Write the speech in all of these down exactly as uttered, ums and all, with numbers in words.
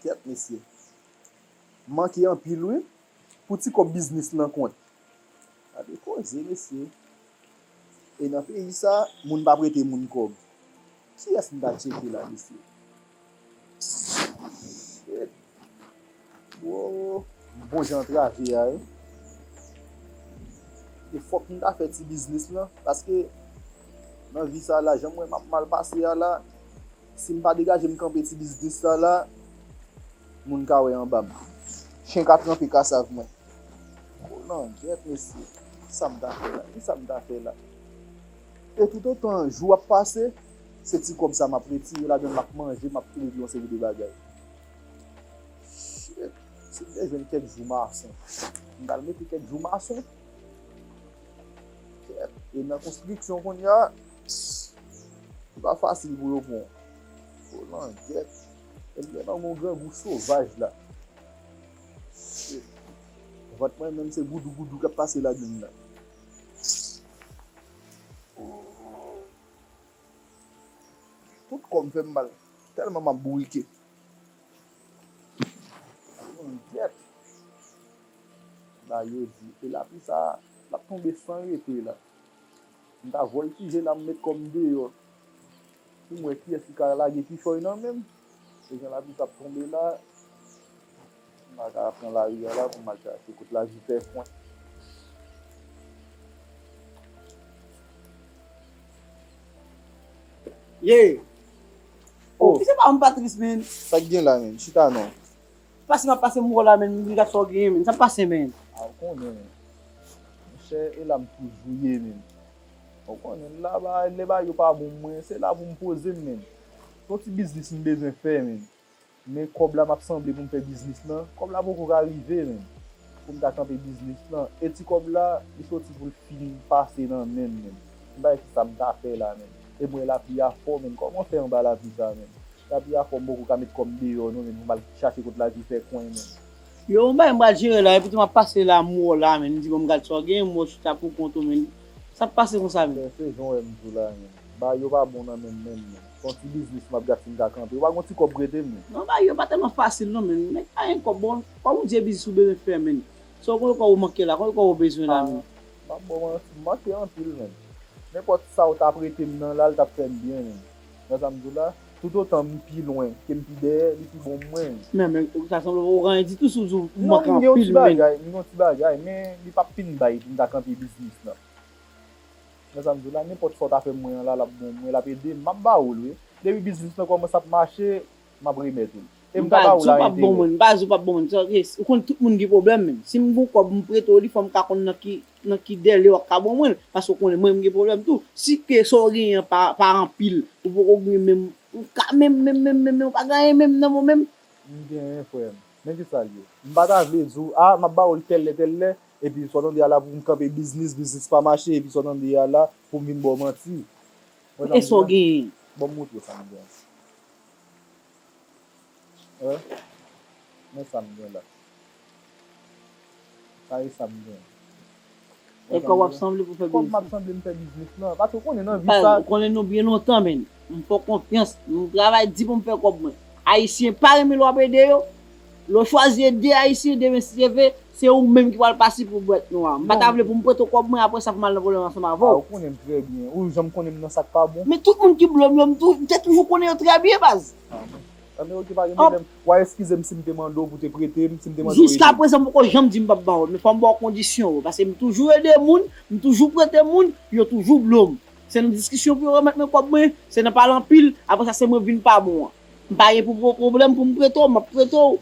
Kèt, mesye. Manke anpil, wi. Pou ti kòb biznis nan kont. Gade koze, mesye. E nan peyi sa, moun pa prete moun kòb. Kiyès m ta tcheke la, mesye? Shit. Bro, m bon jan antrave a, wi. E fòk m ta fè ti biznis lan, paske nan vi sa la, jan m wè m ap mal pase a la, si m pa degaje m kanpe ti biznis sa la, moun ka wè anba m. Chen ka tranpe kasav mwen. O langyèt, mesye. Kisa m ta fè la? Kisa m ta fè la? E toutotan jou ap pase, se ti kòb sa m ap retire ladan l, m ap manje, m ap regle yon seri de bagay. Shit. Si m te jwenn kèk jou mason, m t al mete kèk jou mason. Kèt. E nan konstriksyon kounye a, li pa fasil pou yo pran. O langyèt. E m gen nan yon grangou sovaj la. Shit. Vant mwen menm se goudou goudou k ap pase ladann nan. Tout kò m fè m mal. Tèlman m ap bourike. Langyèt. Ba yo di. E lapli sa, l ap tonbe san rete la. M ta vòltije la, m met kò m deyò. Pou m wè kiyès ki ka lage kichòy nan men m. E jan lapli sa ap tonbe la, m pa ka pran lari a la pou m al chache kot lavi fè kwen. Ye! Oh, oh, ki se pa m Patris, men? Sa k gen la, men? Chita non. Pase m ap pase m wè la, men, m gat sa w genyen, men. Sa k pase, men? A, ou konnen, men. Monchè, e la m toujou ye, men. Ou konnen, la, ba, lè bagay yo pa bon mwen, se la pou m poze m, men. Se yon ti biznis m bezwen fè, men. Men kòb la m ap sanble pou m fè biznis lan, kòb la poko ka rive, men. Pou m ta kanpe biznis lan. E ti kòb la, li soti pou l fin pase nan men m, men. M pa wè kisa m ta fè la, men. E m wè lapli a fò, men. Kòman fè anba lapli sa, men? Lapli a fò, m poko ka met kò m deyò, non, men. Pou m al chache kot lavi fè kwen, men. Yo, m bay m pral jere la, epi tou m ap pase la, m wè w la, men. M di, bon, m gad sa w gen, m wè w chita pou kont ou, men. Sa k pase konsa, men? Frè, se jan w wè m di w la, men. Bagay yo pa bon nan men m menm, men. Se yon ti biznis m ap gad si m ka kanpe. Ou pa gon ti kòb prete m, men. Non, bagay yo pa tèlman fasil, non, men. Nèg pa gen kòb, bon, kòb ou di e biznis ou bezwen fè, men. Sa w konn kòb ou manke la, konn kòb ou bezwen la, men. M ap ba w manti, m manke anpil, men. Nenpòt sa w ta prete m nan la, l t ap fè m byen, men. Wè sa m di w la? Toutotan m pi lwen ke m pi dèyè, li pi bon pou mwen. Men, men, sa sanble ou gen anyen ditou sou di w manke anpil, men. Non, m gen yon ti bagay, m gen yon ti bagay, men li p ap fin bay pou m ta kanpe biznis lan. Wè sa m di w la, nenpòt sa w ta fè mwen an la, l ap bon mwen, l ap ede m, m ap ba ou l, wi. Depi biznis lan kòmanse ap mache, m ap remèt ou l. E m ka ba ou l a enterè. M pa di w p ap bon mwen, m pa di w p ap bon mwen. Sa, yes, ou konn tout moun gen pwoblèm, men. Si m gon kòb, m prete w li, fò m ka konn nan ki, nan ki dèle w ap ka bon mwen l. Paske ou konnen mwen, m gen pwoblèm tou. Si ke sa w genyen an pa, pa anpil, ou poko gen menm, ou ka menm, menm, menm, menm, menm, ou pa gen anyen menm nan men w menm. M genyen, frè m. Men kisa l ye. M pa ta vle di w, a, m ap ba ou l tèl lè, tèl lè, epi sa w tande a la pou m kanpe biznis, biznis pa mache, epi sa w tande a la pou m vin ba w manti. Wè sa m di w la? E sa w genyen? Ban m montre w sa m genyen. Wè. Men sa m gen la. Sa e sa m gen. E kòb w ap sanble pou fè biznis. Kòb m ap sanble m fè biznis lan. Paske ou konnen nan vi sa. Ou konnen nou byen lontan, men. M fè w konfyans. M travay di pou m fè kòb mwen. Ayisyen pa renmen lè w ap ede yo. Lè w chwazi ede Ayisyen, demen si Dye vle, se ou menm ki pral pase pou bwèt nwa. M pa ta vle pou m prete w kòb mwen, apre sa pou m al nan pwoblèm ansanm avè w. A, ou konnen m trè byen. Ou janm konnen m nan sa k pa bon. Men tout moun ki blo m yo, m tou, m te toujou konnen yo trè byen, baz. A, men. Anben, oke, pa gen pwoblèm. W a eskize m si m te mande w pou te prete m, si m te mande w ede m. Jiskaprezan, m poko janm di m p ap ba w l, men fò m ba w kondisyon yo, paske m toujou ede moun, m toujou prete moun, yo toujou blo m. Se nan diskisyon pou yo remèt mwen kòb mwen, se nan pale anpil, apre sa se mwen vin pa bon an. M pa gen pou pwoblèm pou m prete w, m ap prete w.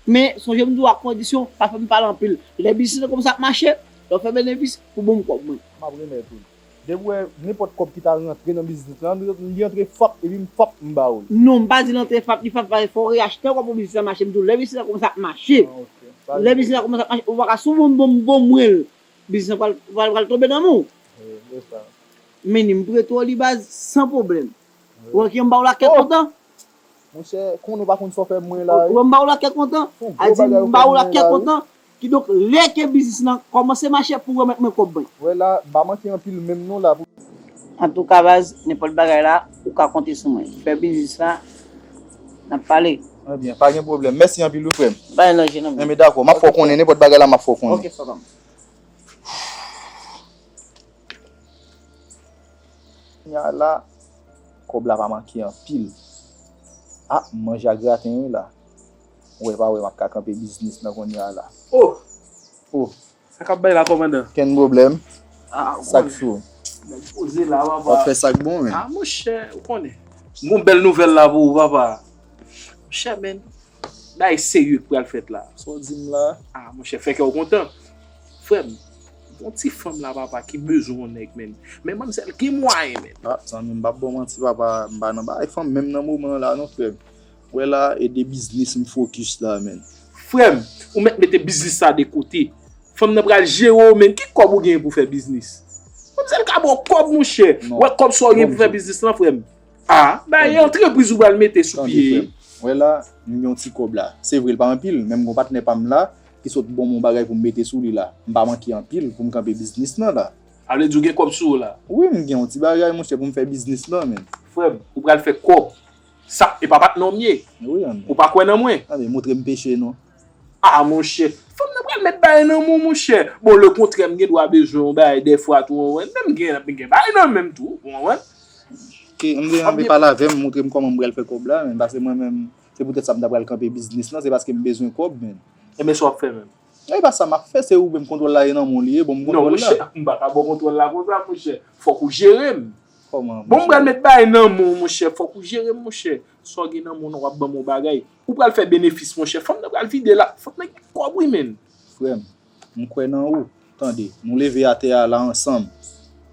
Men, sonje m di w ak kondisyon, pa fè m pale anpil. Lè biznis lan kòmanse ap mache, lè w fè benefis, pou ban m kòb mwen. M ap remèt ou l. Depi w wè nenpòt kòb ki ta rantre nan biznis lan, li rantre fap, epi m fap, m ba ou l. Non, m pa di l rantre fap, li fap, fò w reyachte ankò pou biznis lan mache. M di w, lè biznis lan kòmanse ap mache. A, oke. Lè biznis lan kòmanse ap mache, ou pa ka sou bon, bon, bon mwen l. Biznis lan pral, pral, pral tonbe nan men w. Wi, se sa. Men m prete w li baz, san pwoblèm. Wi. Ou wè ke m ba w la kè kontan? Monchè, konnen w pa konn sa w fè mwen la, wi. Ou wè m ba w la kè kontan? A di m ba w la kè kontan. Kidonk, lè ke biznis lan kòmanse mache pou w remèt mwen kòb mwen. Wè la, m pa manke anpil menm non la pou. Antouka baz, nenpòt bagay la, ou ka konte sou mwen. Fè biznis la, n ap pale. Ebyen, pa gen pwoblèm. Mèsi anpil wi, frè m. Bay nan je nan men. Enben, dakò. M ap fè w konnen, nenpòt bagay la, m ap fè w konnen. Ok, frè m. Kounye a la, kòb la pa manke anpil. Ah, m manje ak graten wi la. Wè pa wè, m ap ka kanpe biznis nan kounye a la. Oh! Oh! Sa k ap bay la, kòmandan? Kenn pwoblèm. Ah, sa k cho? Nèg poze la, papa. W ap fè sa k bon, men. Ah, monchè, ou konnen. M gon bèl nouvèl la pou ou, papa. Monchè, men, bagay serye k pral fèt la. Sa w di m la? Ah, monchè, fè kè w kontan. Frè m, gon ti fanm la, papa, ki bezwen yon nèg, men. Men manmzèl gen mwayen, men. Ah, zanmi m, m p ap ba w manti, papa, m pa nan bagay fanm menm nan moman an la, non, frè m. Wè la, e de biznis m fokis la, men. Frè m, ou mèt mete biznis sa de kote. Fanm nan pral jere w, men. Ki kòb ou genyen pou fè biznis? Manmzèl ka ba w kòb, monchè. Wè kòb sa w gen pou fè biznis lan, frè m. Ah, bay, e antrepriz ou pral mete sou pye. Tande, frè m. Wè la, m gen yon ti kòb la. Se vre, l pa anpil, men m gon patnè pa m la, ki sot ban m yon bagay pou m mete sou li la. M pa manke anpil pou m kanpe biznis lan la. A vle di ou gen kòb sou ou la? Wi, m gen yon ti bagay, monchè, pou m fè biznis lan, men. Frè m, ou pral fè kòb. Sa, e pa patnè w m ye? Wi, ann. Ou pa kwè nan mwen? Ann, montre m peche non. Ah, monchè. Fanm nan pral met bagay nan men w, monchè. Bon, lekontrè, m gen dwa bezwen yon bagay dèfwa tou, w konprann. Menm gen, m gen bagay nan men m tou, w konprann. Ok, m gen anvi pale avè m, montre m kòman m pral fè kòb la, men paske mwen menm, se poutèt sa m ta pral kanpe biznis lan, se paske m bezwen kòb, men. Ebyen, sa w ap fè menm? E pa sa m ap fè, se ou menm kontwòl la e nan men w li ye, bon, m kontwòl la. Non, monchè, m pa ka ba w kontwòl la konsa, monchè. Fòk ou jere m. Kòman, monchè? Bon, m pral met bagay nan men w, monchè. Fòk ou jere m, monchè. Sa w gen nan men w, w ap ban m yon bagay. Ou pral fè benefis, monchè. Fanm nan pral vide la. Fanm nan gen kòb, wi, menn. Frè m, m kwè nan ou. Tande, nou leve atè a la ansanm.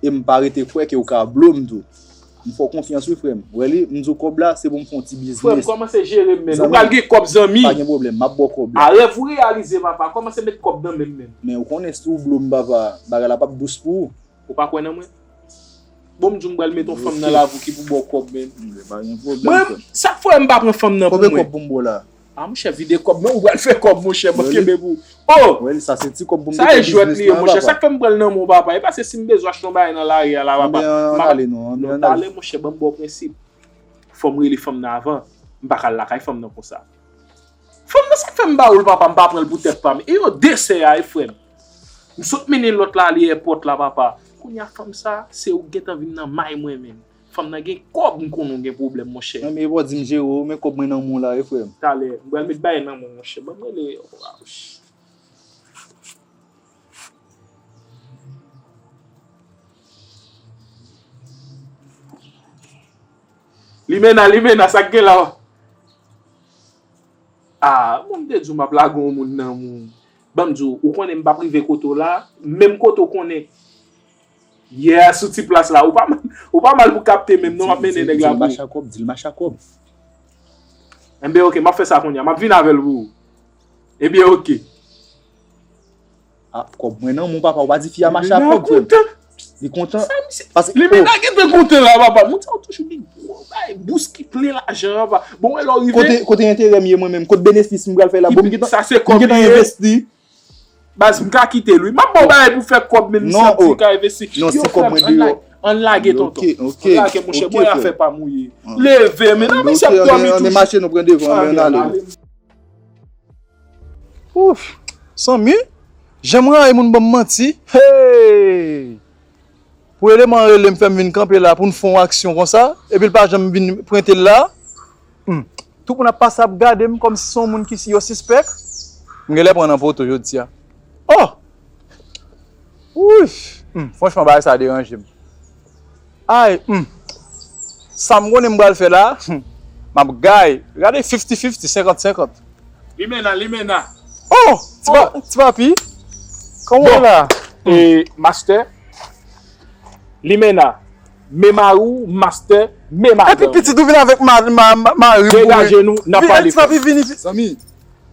E m pa rete kwè ke w ka blo m tou. M fè w konfyans wi, frè m. W wè li, m di w kòb la, se pou m fè yon ti biznis. Frè m, kòmanse jere m, menn. Ou pral gen kòb, zanmi. Pa gen pwoblèm, m ap ba w kòb la. A rèv ou reyalize, papa. Kòmanse met kòb nan men m, menn. Men ou konnen si w blo m, papa, bagay la p ap dous pou ou. Ou pa kwè nan mwen? Bon, m di w m pral met yon fanm nan lavi w ki pou ba w kòb, menn. Mwen, sa k fè m pa pran fanm nan pou mwen. Konbyen kòb pou m ba w la? A, monchè, vide kòb, men ou pral fè kòb, monchè, mwen kenbe pou ou. Oh! Wè li, sa se ti kòb pou m te fè biznis lan, papa. Sa e jwèt li ye, monchè. Sa k fè m pral nan men w, papa? E pa se si m bezwen achte yon bagay nan lari a la, papa. Anben, ann ale non, anben, ann ale. Non, tale, monchè, ban m ba w prensip. Fò m rele fanm nan avan. M pa ka al lakay fanm nan konsa. Fanm nan, sa k fè m ba ou l, papa, m pa pran l pou tèt pa m. E yo de sè a, e frè m. M sot mennen lòt la ale èpòt la, papa. Kounye a fanm sa, se ou k gentan vin nan may mwen menm. Fanm nan gen kòb, m konnen w gen pwoblèm, monchè. Nan, men e pa w di m jere w, men kòb mwen nan men w la, e frè m. Talè, m pral met bagay nan men w, monchè. Ban m rele. Limena, Limena, sa k gen la? Ah, bon, m te di w m ap lage yon moun nan men w. Ban m di w, ou konnen m p ap rive kote w la, menm kote w konnen. Yeah, sou ti plas la, ou pa mal, ou pa mal pou kapte menm non, m ap mennen nèg la pou ou. Di l mache ak kòb, di l mache ak kòb. Enben, ok, m ap fè sa kounye a, m ap vin avè l pou ou. Ebyen, ok. Ah, kòb mwen nan men w, papa, ou pa di fi a mache ak kòb, frè m. Li kontan. Sa misye, paske, Limena gentan kontan la, papa. Moun sa yo toujou gen gwo bay, bous ki plen lajan, papa. Bon, wè lè w rive. Kote, kote enterè m ye mwen menm? Kote benefis m pral fè la? Bon, m gentan, sa se kòb li ye. M gentan envesti. Baz, m ka kite l wi. M ap ba w bagay pou fè kòb, men misye ap di l ka envesti. Non, si kòb mwen deyò. Ann lage, tonton. Ok, ok. Ann lage, monchè, bòy afè pa mouye. Leve, men non, misye ap dòmi toujou. Ann mache, nou pran devan, ann ale. Ouf! Sanmi, jan m rayi moun ban m manti. Hey! Pou eleman an rele m, fè m vin kanpe la pou n fè yon aksyon konsa, epi l pa janm vin prente l la. Hmm. Tout moun ap pase ap gade m kòmsi se yon moun ki si yo sispèk. M genlè pran nan poto jodi a. Oh! Wouy! Hmm, franchman, bagay sa deranje m. Ay, hmm. Sa m konnen m pral fè la, hmm, m ap gay. Gade fifty fifty, senkant senkant. Limena, Limena. Oh! Ti pa, ti papi. Kòman w la? E, master. Limena. Men mari w, master, men madanm. Epi pitit ou vin avèk ma, ma, ma, mari m pou mwen. Degaje nou, n ap pale. Ti papi vini. Zanmi.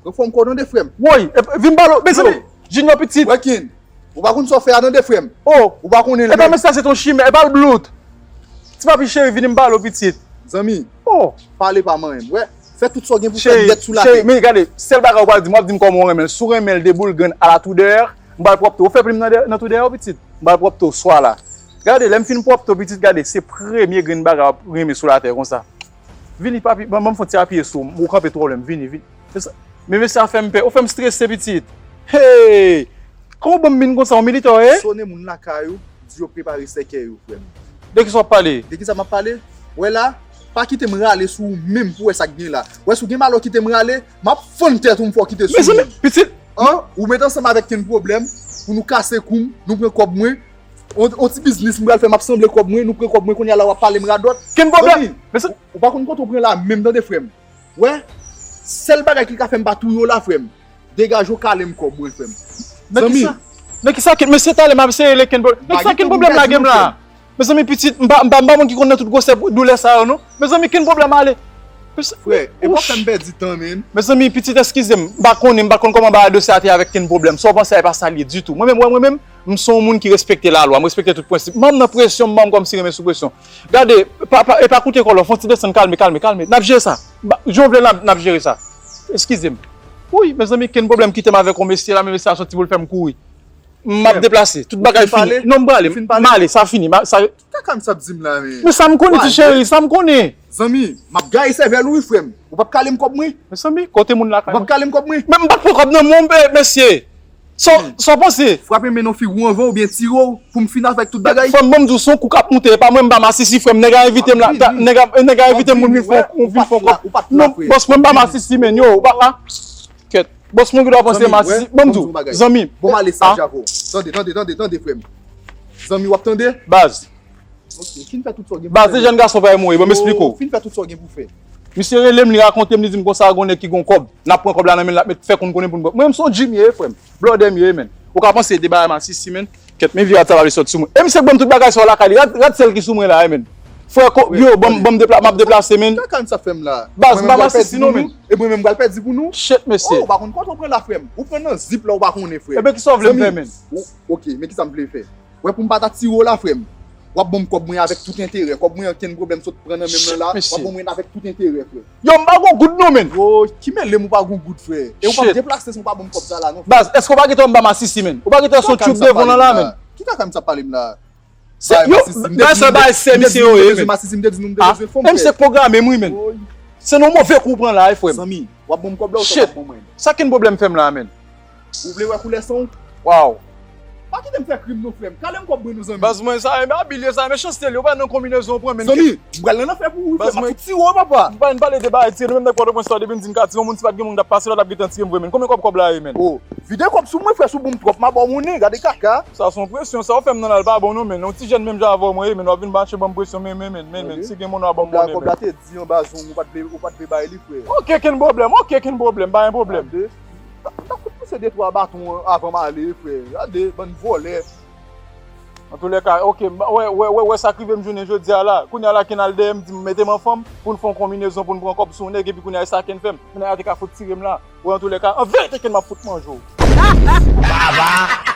Refòm kò w tande, frè m. Woy, e, vin pale, mezanmi, Junior pitit. Wè Ken, ou pa konn sa w fè a tande, frè m. Oh. Ou pa konnen l menm. E pa mesaj, se ton chimè, e pa l blout. Ti papi cheri, vini m pale w pitit. Zanmi. Oh. Pale pa manyen m. Wè, fè tout sa w gen pou fè, m dèt sou latè. Cheri, men gade, sèl bagay ou pral di m, w ap di m kòman w renmen l. Si w renmen l de boul grenn a la tou dèyè, m pral pwòpte w. Ou fè plim nan dè, nan tou dèyè w pitit. M pral pwòpte w swa la. Gade, lè m fin pwòpte w pitit, gade, se premye grenn bagay w ap renmen sou latè konsa. Vini, papi, ban, ban m fè yon ti apiye sou ou. Ou kanpe twò lwen, vini, vini. Se sa. Men mesye a fè m pè. Ou fè m strese, pitit. Hey! Kòman w ban m min konsa, yon militè w ye? Sonnen moun lakay ou, di yo prepare sèkèy ou, frè m. De kisa w ap pale? De kisa m ap pale? Wè la, pa kite m rale sou ou menm pou wè sa k gen la. Wè, si w gen malè w kite m rale, m ap fann tèt ou, m fè w kite sou ou. Mezanmi, pitit. An? Ou met ansanm avèk Ken Pwoblèm pou nou kase kou m, nou pran kòb mwen. On, on ti biznis m pral fè, m ap sanble kòb mwen, nou pran kòb mwen, kounye a la w ap pale m radòt. Ken Pwoblèm? Zanmi, mezanmi, ou, ou pa konn kote w pran la menm, tande, frè m. Wè, sèl bagay ki ka fè m pa touye w la, frè m, degaje w kale m kòb mwen, frè m. Nan kisa? Nan kisa? Ken, mesye, talè m ap eseye rele Ken Pwoblèm. Nan kisa Ken Pwoblèm lage m la? Mezanmi, pitit, m pa, m pa, m pa moun ki konn nan tout gwosè doulè sa yo, non. Mezanmi, Ken Pwoblèm ale. Frè, e pa fè m pèdi tan, men. Mezanmi, pitit, eskize m. M pa konnen, m pa konn kòman bagay dosye a te ye avèk Ken Pwoblèm. Sa w panse a, e pa sa l ye ditou. Mwen menm, wè, mwen menm, m se yon moun ki respekte lalwa, m respekte tout prensip. Manm nan presyon, manm kòmsi renmen sou presyon. Gade, pa, pa, e pa koute kòlè w, fè yon ti desann, kalme, kalme, kalme. N ap jere sa. Ba, jan w vle, n ap, n ap jere sa. Eskize m. Wi, mezanmi, Ken Pwoblèm kite m avèk yon mesye la, men mesye a soti pou l fè m kouri. M ap deplase, tout bagay fini. Non, m prale, m ale, sa fini. Ma, sa... Ki kaka m sa ap di m la, men? Men sa m konnen, ti cheri, sa m konnen. Zanmi, m ap gaye sèvèl ou, wi, frè m. Ou p ap kale m kòb mwen? Mezanmi, kote moun lakay mwen? Ou p ap kale m kòb mwen? Men m pa t pran kòb nan men w, mesye. Sa, sa w panse? Frape men nan figi w anvan oubyen tire w pou m fin avèk tout bagay? Frè m, ban m di w, se yon kou k ap moute, e pa mwen, m pa masisi, frè m. Nèg a envite m la, nèg a, nèg a envite m pou m vin fè yon, vin fè yon kòb. Non, bòs mwen, m pa masisi, men, yo, ou pa, a. Kèt. Bòs mwen, ki dwa panse masisi. Ban m di w, zanmi. Bon, m ale sa, Jako. Tande, tande, tande, tande, frè m. Zanmi, w ap tande? Baz. Ok, fin fè tout sa w gen pou fè. Baz, de jèn gason pa mouri, ban m esplike w. Fin fè tout sa w gen pou fè. Misye rele m, li rakonte m, li di m konsa, gon nèg ki gon kòb. N ap pran kòb la nan men l, l ap met fè konn konnen pou n pran. Mwen menm se yon Jimmy ye, frè m. Blòdè m ye, men. Ou ka panse de bagay masisi, men. Kèt, men vye rad sa pa vle sòti sou mwen. E misye k ban m tout bagay sa yo lakay li. Rad, rad sèl ki sou mwen la, men. Frè, yo, ban m, ban m depla-, m ap deplase, men. Kaka m sa fè m la? Baz, m pa masisi non, men. E mwen menm m pral pèdi pou nou? Shit, mesye. Oh, ou pa konn kote w pran la, frè m. Ou pran nan zip la, ou pa konnen, frè. Ebyen, kisa w vle m fè, men? Ok, men kisa m vle fè? Wè, pou m pa ta tire w la, frè m. W ap ban m kòb mwen avèk tout enterè. Kòb mwen an, Ken Pwoblèm sot pran nan men m nan la. W ap ban mwen avèk tout enterè, frè. Yo, m pa gon goud non, men. Yo, ki mele m ou pa gon goud, frè? E ou p ap deplase san w pa ban m kòb sa la, non, frè. Baz, èske w pa gentan wè m pa masisi, men? Ou pa gentan wè se yon tube devan w nan la, men? Ki kaka m sa pale m la? Se yo, baz sa bay sè misye yo ye, men. Masisi, m te di nou m te bezwen fanm, frè. E misye pwograme m, wi, men. Se nan move kou w pran la, wi, frè m. Zanmi, w ap ban m kòb la ou sa w ap ban mwen? Sa Ken Pwoblèm fè m la, men? Ou vle wè koulè san w? Waw. Pa kite m fè krim non, frè m. Kale m kòb mwen non, zanmi. Baz mwen, sa, men abilye sa, men chanste li, ou pa nan konbinezon w pran, men. Zanmi, m pral nan lanfè pou ou, frè m, m ap fout tire w, papa. M pa vin pale de bagay tire, nou menm nèg Pòtoprens sa, depi n di n ka tire yon moun, si pa t gen moun k t ap pase la, l ap gentan tire m vre, men. Konbyen kòb kòb la ye, men? Oh, vide kòb sou mwen, frè, si w ban m twòp, m a ba w monnen, gade kaka. Sa se yon presyon, sa w fè m nan la, l pa bon non, men. Yon ti jèn menm jan avè w mwen ye, men, w ap vin mache ban m presyon, men, men, men, men, men. Si gen monnen, w a ban m monnen, men. Kòb la, kòb la te di anba zong, ou pa t vle, ou pa t vle bay li, frè. Ok, Ken Pwoblèm, ok, Ken Pwoblèm, pa gen pwoblèm. Gade. M ta, m ta fout pouse de twa baton avan m ale, frè. Gade, bann vòlè. Antoulèka, ok, m, wè, wè, wè, wè sa k rive m jounen jodi a la. Kounye a la, Ken al dèyè m, di m mete m anfòm pou n fè yon konbinezon, pou n pran kòb sou nèg, epi kounye a, e sa Ken fè m. Kounye a, te ka fout tire m la. Wè, antoulèka, an verite, Ken, m ap fout manje w. Baba!